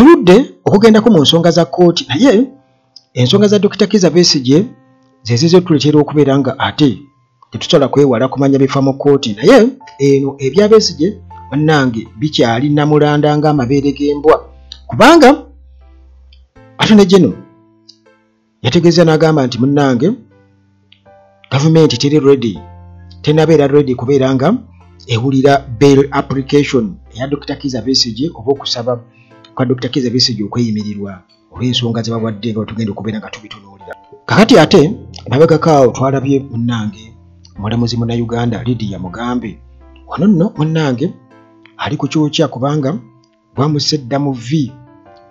Tuludde okugendako mu nsonga za kkooti, naye ensonga za Dr. Kizza Besigye ze zize tuleetera okubeera nga ate tetusobola kwewala kumanya bifa mu kkooti. Naye eno ebya Besigye bannange bikyali namulanda ng'amabeere g'embwa, kubanga Attorney General yategeeza n'agamba nti munnange gavumenti teri ready, tenabeera ready kubeera nga ewulira bail application eya Dr. Kizza Besigye oba okusaba kwa Dr. Kizza Besigye okweyimirirwa olw'ensonga ze bawadde nga tugenda okubeera nga tubitunuulira. Kakati ate mabegako awo twalabye munnange omulamuzi munnayuganda Lydia Mugambe. Wano nno munnange ali ku kyokya kubanga bwamusse dda mu vvi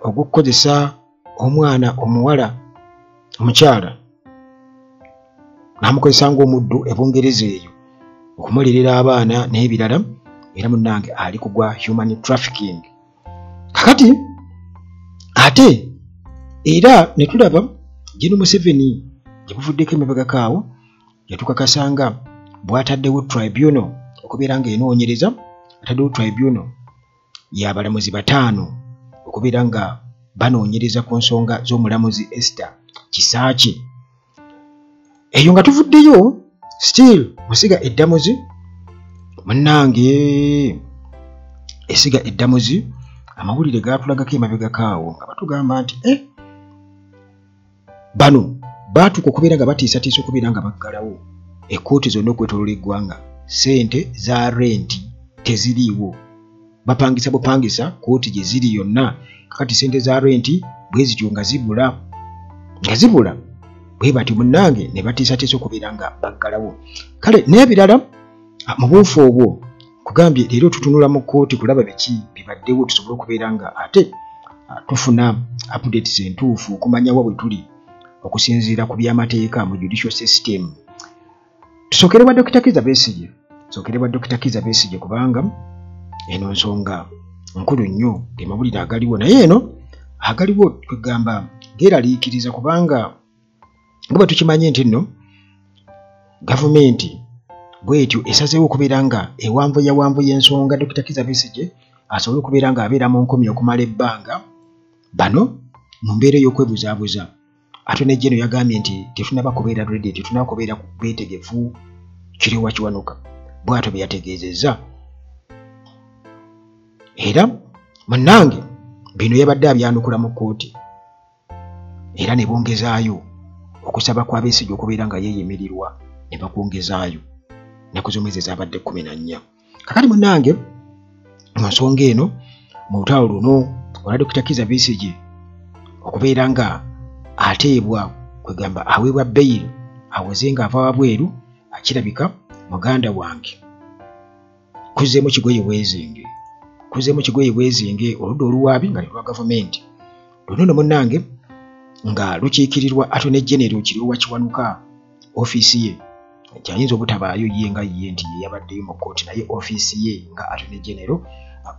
ogw'okukozesa omwana omuwala omukyala n'amukozesa ng'omuddu e Bungereza eyo okumulerera abaana n'ebirala, era munnange ali kugwa human trafficking. Kakati ate era ne tulaba Gen Museveni gye buvuddeko emabegako awo yatukakasanga bw'ataddewo tribunal okubeera ng'enoonyereza, ataddewo tribunal y'abalamuzi 5 okubeera nga banoonyereza ku nsonga z'omulamuzi Esther Kisaakye. Eyo nga tuvuddeyo still musiga eddamuzi munnange esiga eddamuzi amawulire gaatulagako emabegako awo nga batugamba nti bano baatuuka okubeera nga batiisatiisa okubeera nga baggalawo ekkooti zonna okwetooloola eggwanga, ssente za renti teziriiwo, bapangisa bupangisa kkooti gye ziri yonna. Kakati ssente za renti bwe zityo nga zibula bwe batyo munnange ne batiisatiisa okubeera nga baggalawo. Kale n'ebirala mu buufu obwo kugambye leero tutunula mu kkooti kulaba biki bibaddewo tusobole okubeera nga ate tufuna updates entuufu okumanya wa bwe tuli okusinziira ku by'amateeka mu judicial system. Tusookere bwa Dr. Kizza Besigye, tusookere bwa Dr. Kizza Besigye kubanga eno nsonga nkulu nnyo emawulire agaliwo, naye eno agaliwo kwegamba geeraliikiriza kubanga nga bwe tukimanye nti nno gavumenti bw'etyo esazeewo okubeera nga ewanvuya ensonga Dr. Kizza Besigye asobole okubeera nga abeera mu nkomyo okumala ebbanga. Bano mu mbeera ey'okwebuzaabuza Attorney General yagambye nti tetunaba kubeera ready, tetunaba kubeera beetegefu, kiriwa kiwanuka, bw'atyo bwe yategeezezza. Era munnange bino yabadde abyanukula mu kkooti era ne bongezaayo okusaba kwa Besigye okubeera nga yeeyimirirwa ne bakwongezaayo ennaku z'omwezi ezabadde 14. Kakati munnange mu nsonga eno mu lutalo luno olwa Dr. Kizza Besigye okubeera nga ateebwa kwegamba aweebwa bail awoze ng'ava wabweru, akirabika muganda wange kuzzeemu kigoye bwezinge, kuzzeemu kigoye bwezinge oludda oluwaabi nga lwa gavumenti luno nno munnange nga lukiikirirwa Attorney General Kiryowa Kiwanuka ofiisi ye nti ayinza obutabaayo ye nga ye nti ye yabaddeyo mu kkooti, naye ofiisi ye nga Attorney General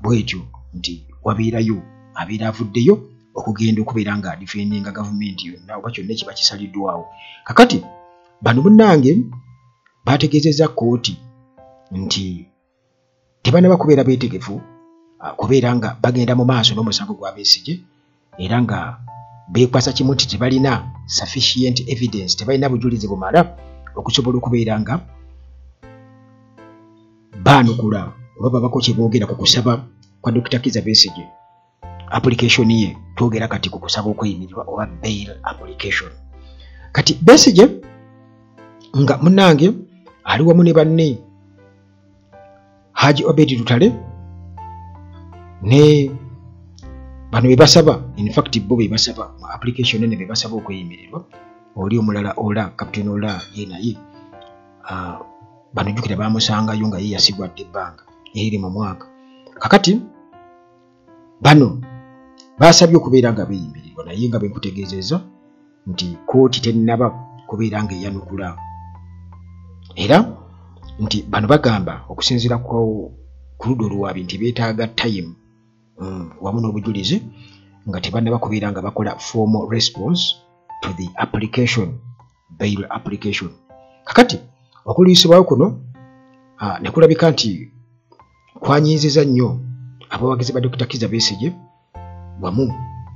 bw'etyo nti wabeerayo abeera avuddeyo okugenda okubeera nga adifendinga gavumenti yonna oba kyonna ekiba kisaliddwawo. Kakati bano munnange baategeezezza kkooti nti tebanaba kubeera beetegefu kubeera nga bagenda mu maaso n'omusango gwa Besigye, era nga beekwasa kimu nti tebalina sufficient evidence, tebalina bujulizi bumala okusobola okubeera nga baanukula oba babako kye boogera ku kusaba kwa Dr. Kizza Besigye. Application ye twogera kati ku kusaba okweyimirirwa oba bail application. Kati Besigye nga munnange ali wamu ne banne Haji Obedi Lutale ne bano be basaba, in fact bo be basaba mu application eno be basaba okweyimirirwa, oli omulala Ola Captain Ola ye naye bano jjukira baamusangayo nga ye yasibwa dda ebbanga eriri mu mwaka. Kakati bano basabye okubeera nga beeyimirirwa, naye nga bwe nkutegeezezza nti kkooti tennaba kubeera nga eyanukula, era nti bano bagamba okusinziira ku ludda oluwaabi nti beetaaga time wamu n'obujulizi nga tebannaba kubeera nga bakola formal response to the application, bail application. Kakati okulwisibwawo kuno ne kulabika nti kwanyiizizza nnyo abawagizi ba Dr. Kizza Besigye wamu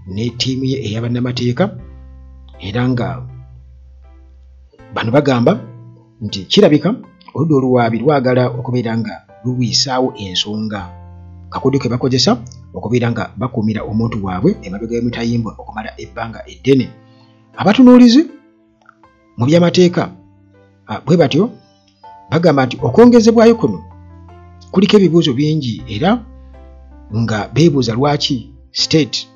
ne ttiimu ye ey'abannamateeka, era nga bano bagamba nti kirabika oludda oluwaabi lwagala okubeera nga lulwisaawo ensonga kakodyo ke bakozesa okubeera nga bakuumira omuntu waabwe emabega y'emitayimbwa okumala ebbanga eddene. Abatunuulizi mu by'amateeka bwe batyo bagamba nti okwongezebwayo kuno kuliko ebibuuzo bingi, era nga beebuuza lwaki state,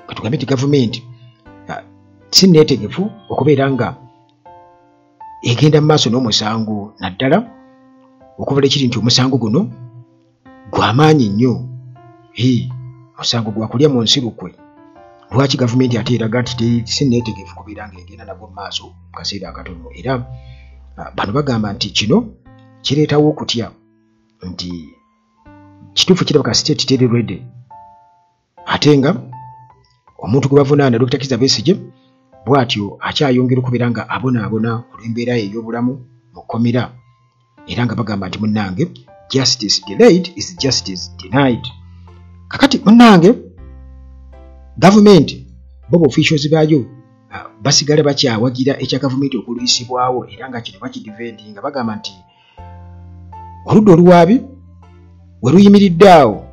katugambe nti gavumenti, si neetegefu okubeera nga egenda mu maaso n'omusango, naddala okuva ekiri nti omusango guno gw'amaanyi nnyo, musango gwa kulya mu nsi lukwe. Lwaki gavumenti ate eraga nti si neetegefu kubeera nga egenda nagwo mu maaso mu kaseera akatono? Era bano bagamba nti kino kireetawo okutya nti kituufu kirabika state teri ready, ate nga omuntu gwe bavunaana Dr. Kizza Besigye bw'atyo akyayongera okubeera nga abonaabona olw'embeera ye ey'obulamu mu kkomera, era nga bagamba nti munnange justice delayed is justice denied. Kakati munnange gavumenti bo officials baayo basigala bakyawagira ekya gavumenti okulwisibwawo, era nga kino bakidivendinga, bagamba nti oludda oluwaabi we luyimiridde awo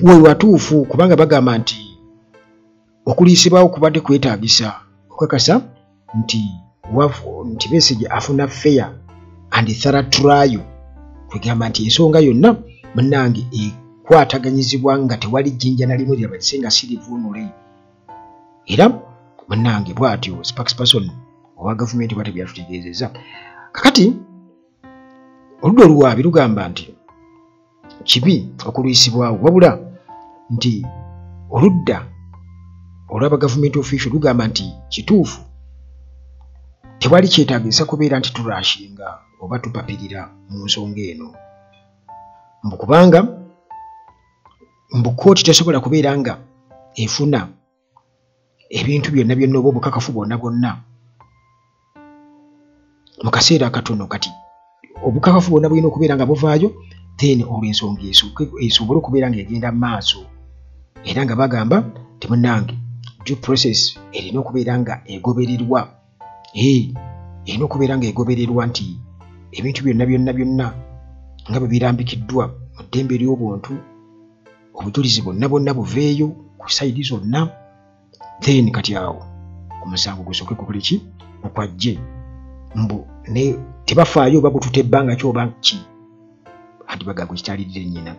we watuufu, kubanga bagamba nti okuliisibwawo kubadde kwetaagisa okukakasa nti Besigye afuna fair and thorough trial, kwegamba nti ensonga yonna munnange ekwataganyizibwa nga tewali jjinja na limu lirabise nga sirivuunule. Era munnange bw'atyo spokesperson owa gavumenti bw'atyo byatutegeezezza. Kakati oludda oluwaabi lugamba nti kibi okulwisibwawo, wabula nti oludda olw'aba gavumenti official lugamba nti kituufu tewali kyetaagisa kubeera nti turashinga oba tupapirira mu nsonga eno, mbu kubanga mbu kkooti tesobola kubeera nga efuna ebintu byonna byonna oba obukakafu bwonna bwonna mu kaseera akatono. Kati obukakafu bwonna bulina okubeera nga buvaayo, then olwo ensonga esobole okubeera ng'egenda mu maaso. Era nga bagamba nti munnange due process erina okubeera nga egobererwa, erina okubeera nga egobererwa nti ebintu byonna byonna byonna nga bwe birambikiddwa mu ddembe ly'obuntu, obujulizi bwonna bwonna buveeyo ku sayidi zonna, then kati awo omusango gusooke gukole ki, gukwajje. Mbu ne tebafaayo oba gututa ebbanga ki oba ki, anti bagamba kikyalirire nnyina.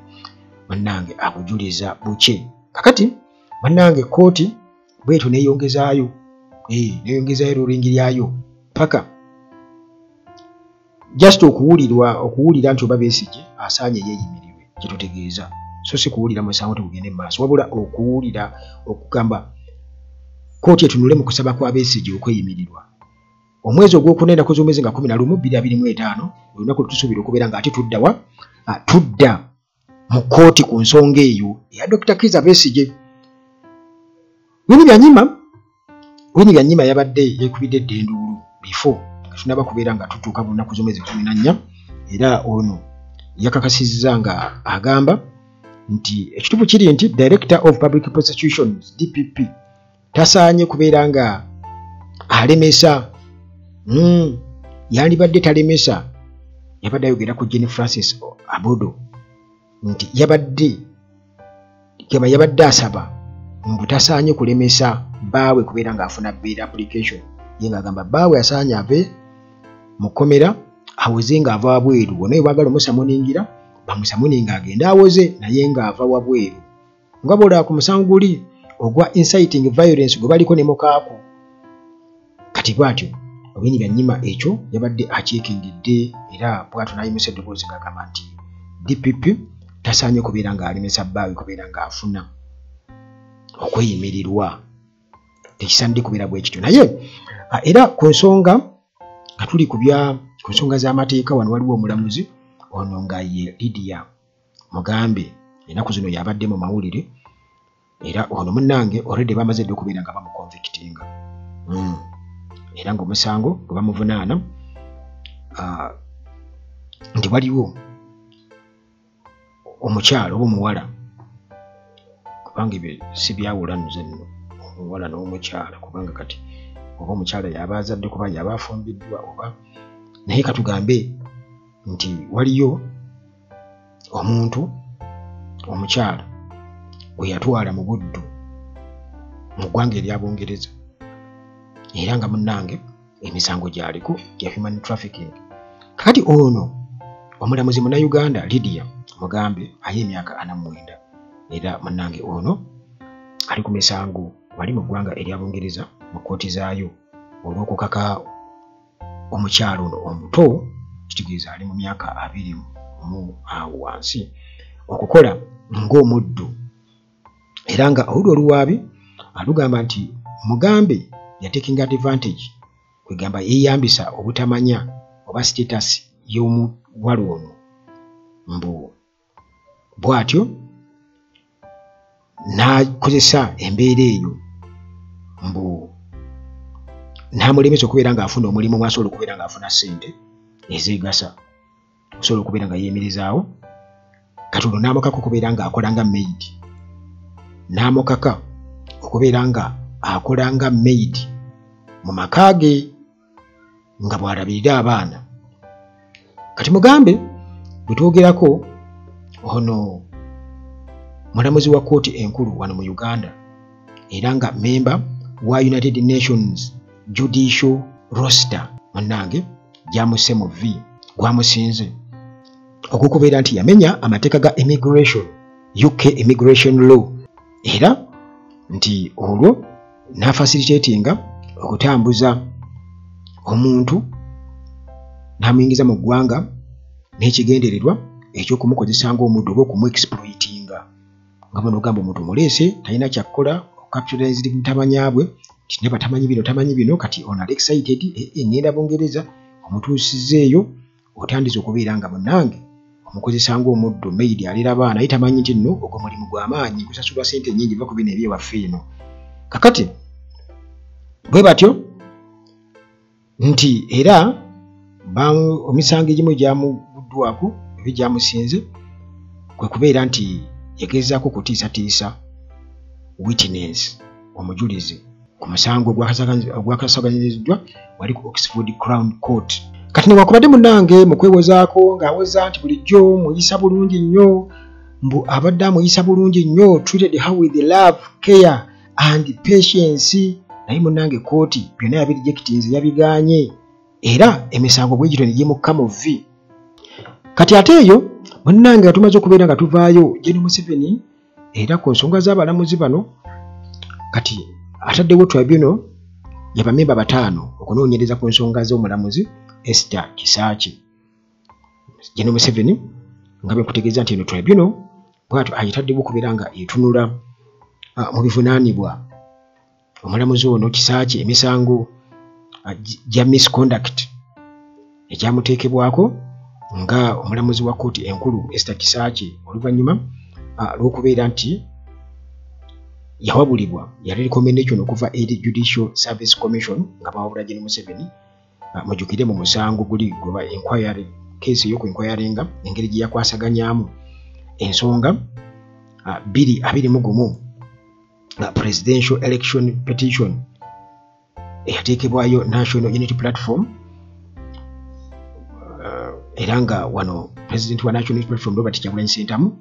Munnange abujuliza bukye. Kakati munnange kkooti bwetyo neeyongezaayo neeyongezaayo ruling lyayo paka just okuwulira nti oba Besigye asaanye yeeyimirirwe, kyetutegeeza so si kuwulira musango tegugende mu maaso, wabula okuwulira okugamba kkooti etunule mu kusaba kwa Besigye okweyimirirwa. Omwezi ogwokuna ennaku z'omwezi nga 11 2025 olunaku lwe tusuubira okubeera nga ate tuddawa tudda mu kkooti ku nsonga eyo eya Dr. Kizza Besigye. Winnie Byanyima yabadde yeekubidde eddenduulu before nga tunaba kubeera nga tutuuka mu nnaku z'omwezi 14, era ono yakakasizza nga agamba nti ekituufu kiri nti Director of Public Prosecutions DPP tasaanye kubeera nga alemesa, yandibadde talemesa. Yabadde ayogera ku Jane Francis Abodo nti yabadde asaba mbu tasaanye kulemesa bbaawe kubeera ng'afuna bail application, ye ng'agamba bbaawe asaanye ave mu kkomera awoze ng'ava wabweru, wonna baagala omusamuningira bamusamuninga agende awoze naye ng'ava wabweru, nga bw'olaba ku musango guli ogwa inciting violence gwe baliko ne mukaaku. Kati bw'atyo Winnie Byanyima ekyo yabadde akyekengedde, era bw'atyo n'ayimusa eddoboozi ng'agamba nti DPP tasaanye kubeera ng'alemesa bbaawe kubeera ng'afuna okweyimirirwa, tekisaanidde kubeera bwe kityo. Naye era ku nsonga nga tuli ku nsonga z'amateeka, wano waliwo omulamuzi ono nga ye Lydia Mugambe, ennaku zino yabadde mu mawulire, era ono munnange already bamaze dda okubeera nga bamuconvictinga, era ng'omusango gwe bamuvunaana nti waliwo omukyalo oba omuwala Kubanga ebyo si byawula nze nno omuwala n'omukyala, kubanga kati oba omukyala yaba azadde kuba yaba afumbiddwa oba, naye katugambe nti waliyo omuntu omukyala gwe yatwala mu buddu mu ggwanga erya Bungereza, era nga munnange emisango gyaliko gya human trafficking. Kakati ono omulamuzi munnayuganda Lydia Mugambe aye emyaka 49, era munnange ono ali ku misango wali mu ggwanga erya Bungereza mu kkooti zaayo olw'okukaka omukyala ono omuto, kitegeeza ali mu myaka 20 awo wansi, okukola ng'omuddu. Era nga oludda oluwaabi alugamba nti Mugambe yatekinga advantage, kwegamba yeeyambisa obutamanya oba status y'omuwala ono, mbu bw'atyo n'akozesa embeera eyo mbu n'amulemesa okubeera ng'afuna omulimu mw'asobola okubeera ng'afuna ssente ezeegasa okusobola okubeera nga yeeyimirizaawo. Kati olwo n'amukaka okubeera ng'akola nga maid, n'amukaka okubeera nga akola nga maid mu maka ge nga bw'alabirira abaana. Kati Mugambe bwe twogerako ono mulamuzi wa kkooti enkulu wano mu Uganda, era nga memba wa United Nations Judicial Roster, munnange gyamuse mu V gwamusinze ogw'okubeera nti yamenya amateeka ga immigration, UK immigration law, era nti olwo n'afacilitatinga okutambuza omuntu n'amuyingiza mu ggwanga n'ekigendererwa eky'okumukozesa ng'omuddu oba okumuexploitinga. Nga bano ogamba omuntu omuleese talina kyakkola, okapitalized butamanya bwe nti neba tamanyi bino tamanyi bino, kati ono ali excited, ngenda Bungereza, omutuusizzeeyo otandise okubeera nga munnange omukozesa ng'omuddu. Maid alera abaana naye tamanyi nti nno ogwo mulimu gw'amaanyi gusasulwa ssente nnyingi va ku bino ebyewaffe eno. Kakati bwe batyo nti era emisango egimu egyamuguddwako oba egyamusinze kwe kubeera nti yagezaako okutiisatiisa witness, omujulizi ku musango ogwakasaganyiziddwa wali ku Oxford Crown Court. Kati newakubadde munnange mu kwewozaako ng'awoza nti bulijjo muyisa bulungi nnyo, mbu abadde amuyisa bulungi nnyo, treated her with love, care and patience, naye munnange kkooti byonna yabirejectinze, yabigaanye, era emisango bwe gityo ne gimukka mu vvi. Kati ate eyo munnange nga tumaze okubeera nga tuvaayo, Gen Museveni era ku nsonga z'abalamuzi bano kati ataddewo tribunal y'abamemba 5 okunoonyereza ku nsonga z'omulamuzi Esther Kisaakye. Gen Museveni nga bwe nkutegeeza nti eno tribunal bw'atyo ayitaddewo okubeera nga etunula mu bivunaanibwa omulamuzi ono Kisaakye emisango gya misconduct ekyamuteekebwako nga omulamuzi wa kkooti enkulu Esther Kisaakye oluvannyuma lw'okubeera nti yawabulibwa, yali recommendation okuva eri Judicial Service Commission nga bawabula Gen Museveni, mujjukire mu musango guli gweba inquiry case ey'oku-inquiringa engeri gye yakwasaganyaamu ensonga 2021 presidential election petition eyateekebwayo National Unity Platform, era nga wano president wa National Unity Platform Robert Kyagulanyi Ssentamu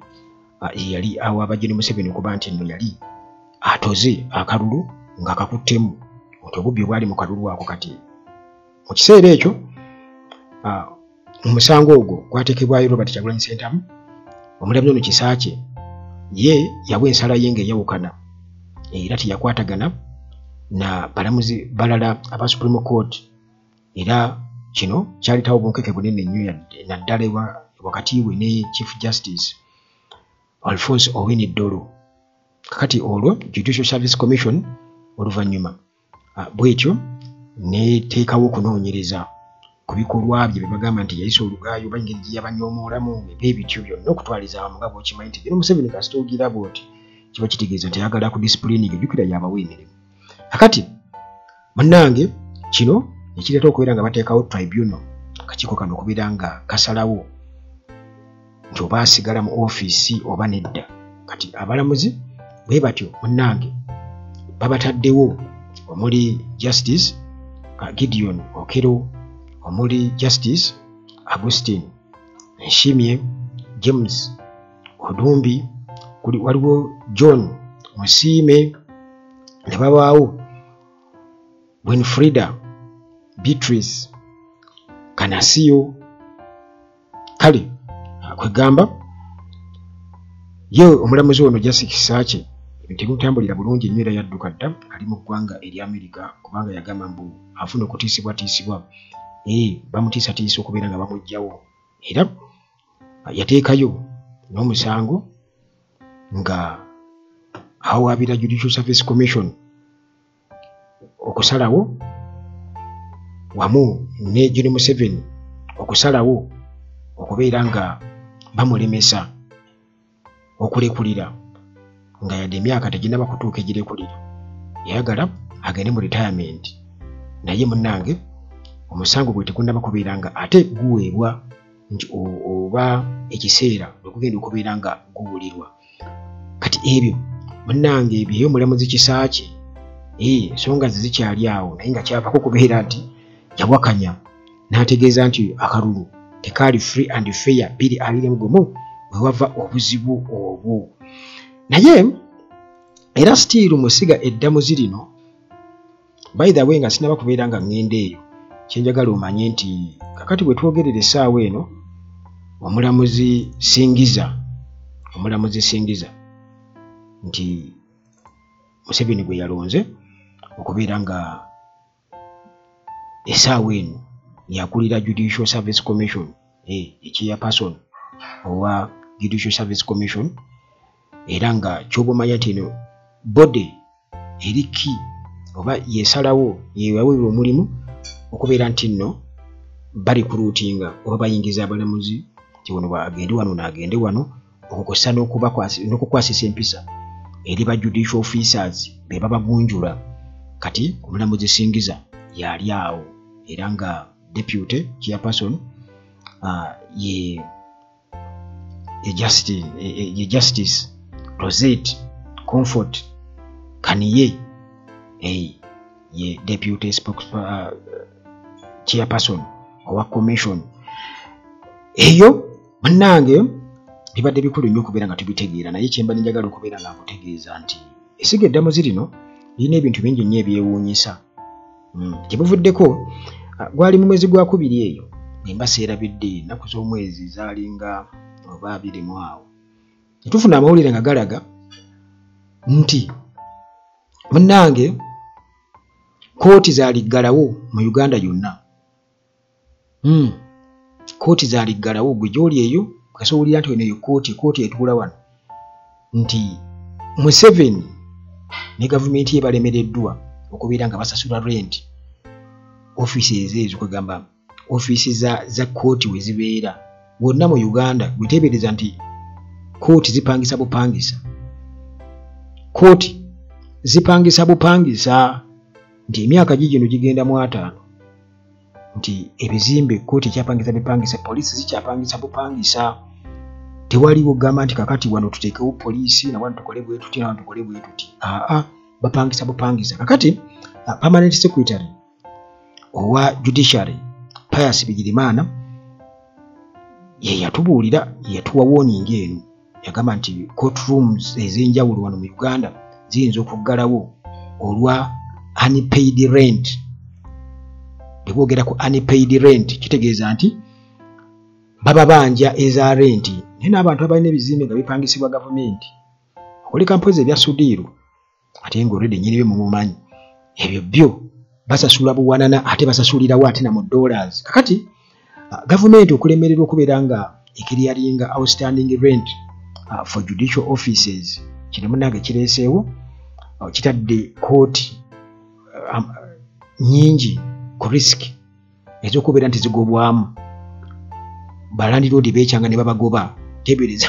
yali awaaba Gen Museveni okuba nti nno yali atoze akalulu ng'akakuttemu nti obubbi obwali mu kalulu ako. Kati mu kiseera ekyo omusango ogwo gwateekebwayo Robert Kyagulanyi Ssentamu. Omulamuzi ono Kisaakye ye yawa ensala ye ng'eyawukana, era teyakwatagana na balamuzi balala aba Supreme Court, era kino kyaleetawo obunkeke bunene nnyo naddala wakati we ne Chief Justice Alphonse Owiny Dollo. Kakati olwo Judicial Service Commission oluvannyuma bw'etyo n'eteekawo okunoonyereza ku bikolwa bye bye bagamba nti yayisa olugaayo oba engeri gye yabanyoomolamu eb'ebityo byonna okutwaliza awamu, nga bw'okimanyi nti Gen Museveni kasita ogira bw'oti kiba kitegeeza nti ayagala ku disciplining, ejjukira y'abawa emirimu. Kakati munnange kino ekireeta okubeera nga bateekawo tribunal, akakiiko kano okubeera nga kasalawo nti oba asigala mu ofiisi oba nedda. Kati abalamuzi Bwe batyo munnange babataddewo, omuli Justice Gideon Okello, omuli Justice Augustine Nshimye, James Odumbi, kuli waliwo John Musiime, ne babaawo Winfrida Beatrice Kanasiyo. Kale kwegamba ye omulamuzi ono Justice Kisakye temutambulira bulungi nnyo, era yadduka dda, ali mu ggwanga erya Amerika, kubanga yagamba mbu afuna okutiisibwatiisibwa, bamutiisatiisa okubeera nga bamuggyawo. Era yateekayo n'omusango nga awawaabira Judicial Service Commission okusalawo wamu ne Gen Museveni okusalawo okubeera nga bamulemesa okulekulira, nga yadde emyaka teginnaba kutuuka egirekulira, yayagala agende mu retirement. Naye munnange omusango gwe tegunnaba kubeera nga ate guweebwa nti oba ekiseera lwe gugenda okubeera nga guwulirwa. Kati ebyo munnange byeyo omulamuzi Kisakye, ensonga ze zikyali awo, naye nga kyavako okubeera nti yawakanya n'ategeeza nti akalulu tekaali free and fair 2021, we wava obuzibu obwo. Naye era still mu ssiga eddamuzi lino, by the way, nga sinaba kubeera nga ŋŋenda eyo, kyenjagala omanye nti kakati bwe twogerera essaawa eno, omulamuzi Singiza nti Museveni gwe yalonze okubeera nga essaawa eno yakulira Judicial Service Commission, chairperson owa Judicial Service Commission, era nga kyoba omanya nti eno body eri ki oba yesalawo yewaweebwa omulimu okubeera nti nno barecruitinga oba bayingiza abalamuzi nti ono agende wano n'agende wano, okukosa n'okukwasisa empisa eri ba judicial officers be babagunjula. Kati omulamuzi Singiza yali awo, era nga deputy chairperson ye Justice Rosette Comfort Kaniye, ye deputy chairperson owa commission eyo. Munnange bibadde bikulu nnyo okubeera nga tubitegeera, naye kyemba njagala okubeera nga nkutegeeza nti essiga eddamuzi lino lirina ebintu bingi nnyo ebyewuunyisa. Gye buvuddeko gwali mu mwezi gwa 2 eyo, emba seerabidde ennaku z'omwezi zaalinga oba 20 awo, ne tufuna amawulire nga galaga nti munnange kooti zaaliggalawo mu Uganda yonna. Kooti zaaliggalawo, gwe gy'oli eyo kasowulira nti eno kooti etuula wano, nti Museveni ne gavumenti ye balemereddwa okubeera nga basasula rent offices ezo, kwegamba ofiisi za kooti we zibeera wonna mu Uganda. Gweteebereza nti kooti zipangisa bupangisa, kooti zipangisa bupangisa, nti emyaka gigino gigenda mu 50, nti ebizimbe kooti ekyapangisa bipangisa, poliisi zikyapangisa bupangisa. Tewaliwo gamba nti kakati wano tuteekewo poliisi na wano tukole bwe tuti na wano tukole bwe tuti, aa bapangisa bupangisa. Kakati permanent secretary owa judiciary Pius Bigirimana ye yatubuulira, yatuwa warning eno, yagamba nti court rooms ez'enjawulo wano mu Uganda ziyinza okuggalawo olwa unpaid rent. Bwe boogera ku unpaid rent kitegeeza nti baba banja eza rent, naye n'abantu abalina ebizimbe nga bipangisibwa gavumenti okuleka mpozi ebya Sudiiru, ate nga already nnyini byo mumumanyi, ebyo byo basasula buwanana, ate basasulirawo ate na mu dollars. Kakati gavumenti okulemererwa okubeera nga eclearinga outstanding rent for judicial offices, kino munnange kireeseewo, kitadde kooti nnyingi ku risk ez'okubeera nti zigobwamu. Balandiroodi beekyanga ne babagoba, teebereza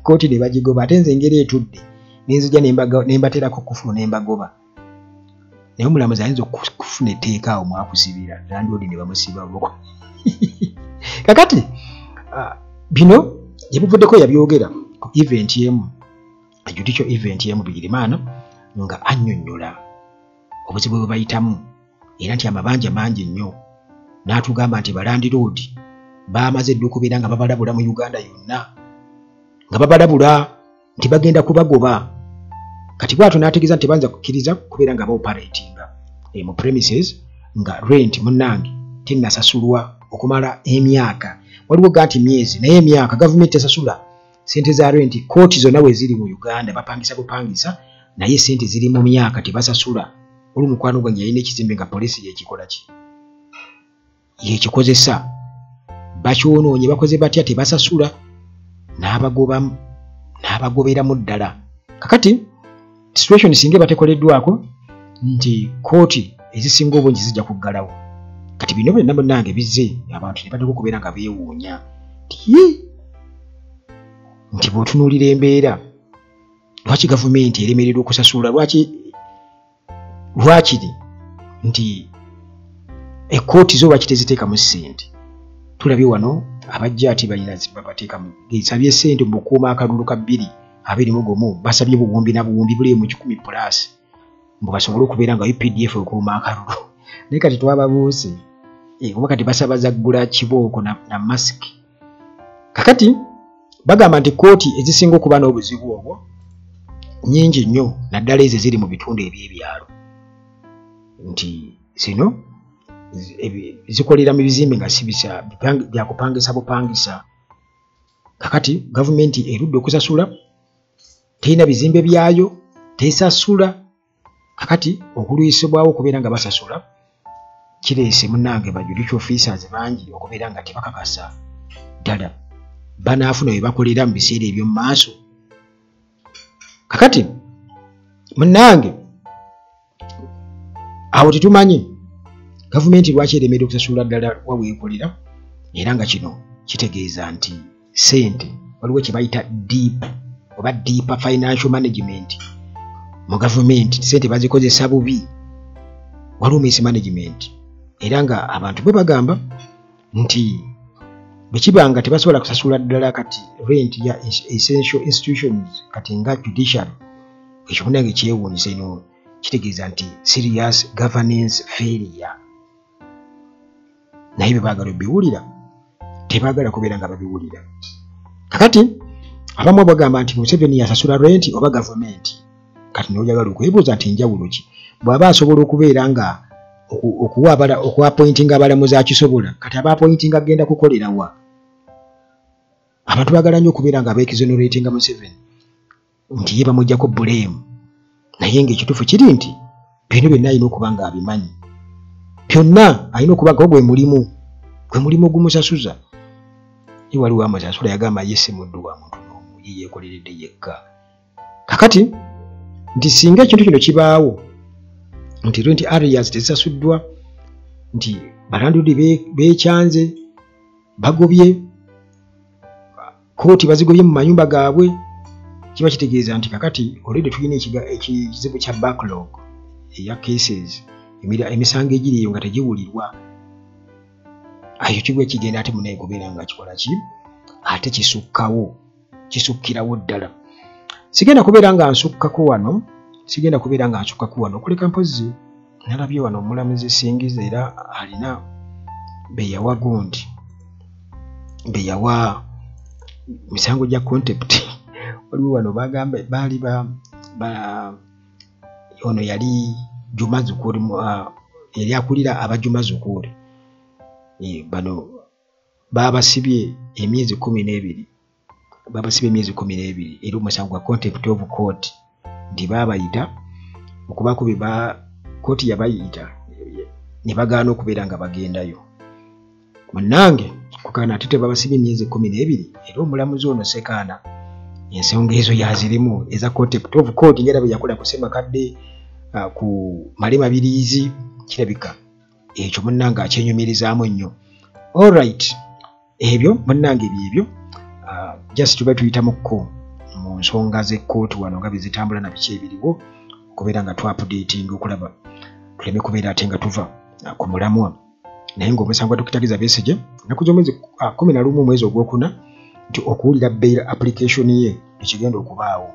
kooti ne bagigoba, ate nze engeri etudde nenzija ne mbateerako kufulu ne mbagoba. Naye omulamuzi ayinza okufuna etteeka awo mwakusibira landiroodi ne bamusiba bo. Kakati bino gye buvuddeko yabyogera ku event emu Judicial event ya Bigirimana nga annyonnyola obuzibu bwe bayitamu, era nti amabanja mangi nnyo, n'atugamba nti balandiroodi baamaze dda okubeera nga babalabula mu Uganda yonna, nga babalabula nti bagenda kubagoba. Kati bw'atyo n'ategeeza nti tebayinza kukkiriza kubeera nga baoperatinga mu premises nga rent munnange tennasasulwa okumala emyaka. Waliwo ga nti myezi, naye emyaka gavumenti tesasula sente za rent. Kooti zonna we ziri mu Uganda bapangisa bupangisa, naye sente ziri mu myaka tebasasula. Olwo mukwano gwange yalina ekizimbe nga poliisi yekikola ki, yekikozesa, bakyonoonye, bakoze batya, tebasasula, n'abagoberamu ddala. Kakati situation singa batekoleddwako nti kooti ezisinga obungi zijja kuggalawo. Kati bino byonna munnange bizze abantu ne batandika okubeera nga beewuunya nti bw'otunuulira embeera, lwaki gavumenti eremererwa okusasula, lwakiri nti ekkooti zo lwaki teziteekamu ssente. Tulabye wano abajja ati balina babateekamu, esabye ssente mu bukuuma akalulu ka 2021, basabye buwumbi na buwumbi buli mu 100 plus mbu basobole okubeera nga UPDF ekuuma akalulu. Naye kati twababuuse oba kati basaba zaggula kibooko na masiki. Kakati bagamba nti kkooti ezisinga okuba n'obuzibu obwo nnyingi nnyo, naddala ezo eziri mu bitundu eby'ebyalo, nti zino zikolera mu bizimbe nga si byakupangisa bupangisa. Kakati gavumenti erudde okusasula, terina bizimbe byayo, tesasula. Kakati okulwisibwawo okubeera nga basasula kireese munnange ba judicial officers bangi okubeera nga tebakakasa ddala banaafuna bye bakolera mu biseera eby'omu maaso. Kakati munnange awo tetumanyi gavumenti lwaki eremedde okusasula ddala wa weekolera, era nga kino kitegeeza nti ssente waliwo kye bayita deep oba deeper financial management mu gavumenti, ssente bazikozesa bubi, waliwo mismanagement. Era nga abantu bwe bagamba nti bwe kiba nga tebasobola kusasula ddala kati rent ya essential institutions kati nga judiciary, ekyo munnange kyewuunyisa eno, kitegeeza nti serious governance failure. Naye bwe baagala obiwulira tebaagala kubeera nga babiwulira. Kakati abamu bagamba nti Museveni yasasula rent oba gavumenti. Kati n'oyagala okwebuuza nti njawulo ki bw'aba asobola okubeera nga okuapointinga abalamuzi akisobola, kati aba apointinga agenda kukolera wa? Abantu baagala nnyo okubeera nga beexoneratinga Museveni nti ye bamuggyako blame, naye ng'ekituufu kiri nti bino byonna alina okuba nga abimanyi byonna, alina okuba nga gwe mulimu ogumusasuza. Ye waliwo amusasula yagamba ye si muddu wa muntu n'omu, ye yeekoleredde yekka. Kakati nti singa ekintu kino kibaawo nti rent arrears tezisasuddwa, nti balandlord beekyanze, bagobye kooti, bazigobye mu mayumba gaabwe, kiba kitegeeza nti kakati already tulina ekizibu kya backlog eya cases, emisango egiri eyo nga tegiwulirwa. Ekyo kigwa kigenda ate munaye kubeera nga kikola ki, ate kisukkawo, kisukkirawo ddala. Sigenda kubeera nga nsukkako wano, okuleka mpozzi nalabye wano omulamuzi Singiza era alina be yawa gundi, be yawa misango gya contempt. Waliwo wano bagamba baali ono yali Juma Zukuri, yali akulira aba Juma Zukuri. Bano babasibye emyezi 12, babasibye emyezi 12 era omusango gwa contempt of court, nti baabayita okubaako bye kooti yabayita ne bagaana okubeera nga bagendayo. Munnange kukaana ate tebabasibye emyezi 12, era omulamuzi ono Sekaana ensonga ezo yazirimu eza contempt of court, ng'era bwe yakola ku Ssemakadde, ku Male Mabiriizi, kirabika ekyo munnange akyenyumirizaamu nnyo. Alright, ebyo munnange byebyo, just tuba tuyitamuko mu nsonga z'ekkooti wano nga bwe zitambula na biki ebiriwo, okubeera nga twa-updatinga okulaba tuleme kubeera ate nga tuva ku mulamwa. Naye ng'omusango gwa Dr. Kizza Besigye ennaku z'omwezi 11 omwezi ogwokuna nti okuwulira bail application ye ekigenda okubaawo.